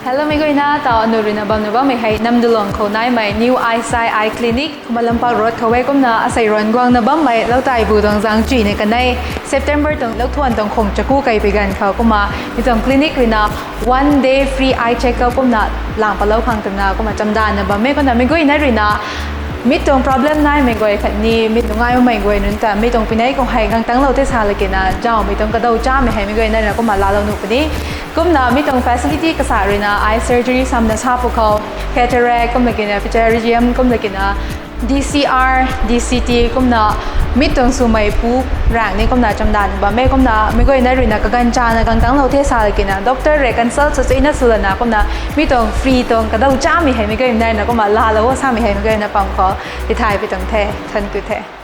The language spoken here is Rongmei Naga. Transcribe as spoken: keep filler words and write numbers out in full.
Hello, meic guayna, taw anu ruina bamna bammei hei Namdulong khou naimei New Eyesight Eye Clinic kumna Lampak Road khou e. Kumna asei ruan guangna bammei Loutaibu tuang zaeng chuina kanei September tuang louthuan tuang khung chaku kaipui ganv khou kumna mi tuang clinic ruina one day free eye checkup kumna lang palou khang twna kumna chamdanna bam e. Kumna meic guayna ruina mi tuang problem naimei guay khatni mi tuang ngai makmei guay nunc ta mi tuang pinei khou hei gangtanglou the sa lakina zauhmei tuang kadaw chamei hei meic guayna ruina kumna laalou nuh puni. Kumna mi tuang facility kasa ruina eye surgery samna sa pwkhou, cataract kumna kina pterygium kumna kina D C R, D C T kumna mi tuang swmei pu raeng ni kumna chamdanna bam e. Kumna meic guayna ruina kaganv chana gangtanglou the sa lakina doctor rui consult sw chuina swlana kumna mi tuang free tuang kadaw chamei hei meic guayna ruina kumna laalou samei hei meic guayna pam khou tithay pi tuang the. Thank you the.